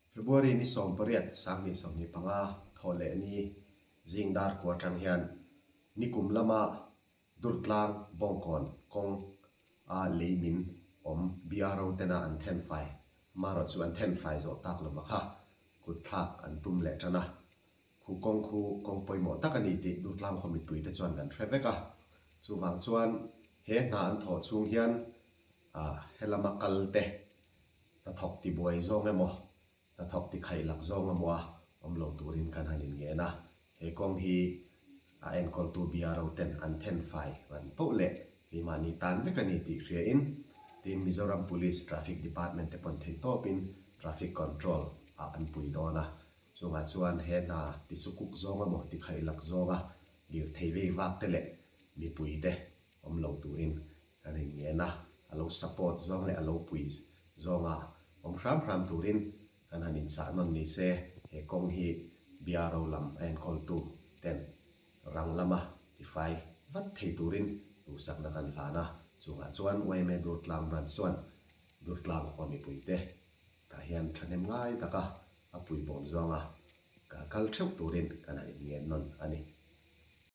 February ni 18 2025 thawhleh ni zing dar kua atang hian nikum lama Durtlang Bawngkawn kawng a lei min awm BRO tena an thenfai marawh chu an thenfai zawh tak lova kha kut thlak an tum leh tan a. Khu kawng khu kawng pawimawh tak a ni tih Durtlang khaw mipui te chuan kan hre vek a. Chuvang chuan he hna an thawh chhung hian helama kal te hnathawk tibuai zawng emaw Hnathawk ti khaih lak zawng emaw a awm lo turin kan han inngen a, he kawng hi a enkawltu BRO ten an thenfai ran poh leh keimahni tan vek a ni tih hriain, tin Mizoram Police Traffic Department te pawn theih tawpin Traffic Control ah an pui dawn a, chungah chuan he hna ti sukuk zawng emaw ti khaih lak zawnga lirthei vei vak te leh mipui te awm lo turin Kan inngen a, a lo support zawng leh a lo pui zawnga awm hram hram turin kan han inchah nawn ni se, he kawng hi BRO lam a enkawltu ten rang lama tifai vat thei turin duhsakna kan hlan a, chungah chuan yma Durtlang Branch chuan Durtlang khua mipuite tah hian thahnem ngai taka a puibawm zawnga kal theuh turin kan han inngen nawn a ni.